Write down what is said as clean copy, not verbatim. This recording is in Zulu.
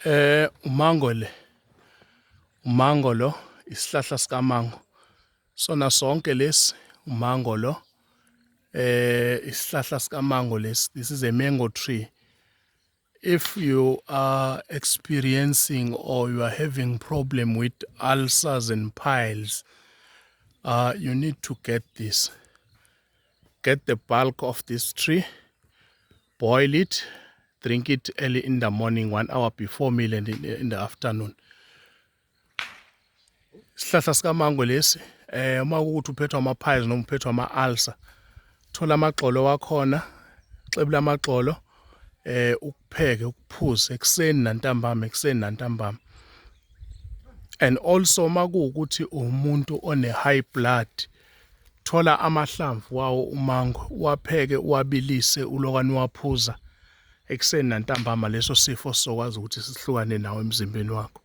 Umango le, umango lo, isihlahla sikamango. Sona sonke lesi umango lo. Isihlahla sikamango lesi. This is a mango tree. If you are experiencing or you are having problem with ulcers and piles, you need to get this. Get the bulk of this tree, boil it, drink it early in the morning, 1 hour before meal and in the afternoon. Isihlahla sikamango lesi, uma kuwukuthi uphethwe ama-piles noma uphethwe ama-ulcer, thola amagxolo wakhona, xebula amagxolo, ukupheke, ukuphuze ekuseni nantambama, ekuseni nantambama. And also makuwukuthi umuntu one high blood, thola amahlamvu wawo umango, uwapheke, uwabilise, ulokwane uwaphuza ekuseni nantambama. Leso sifo sizokwazi ukuthi sihlukane nawo emzimbeni wakho.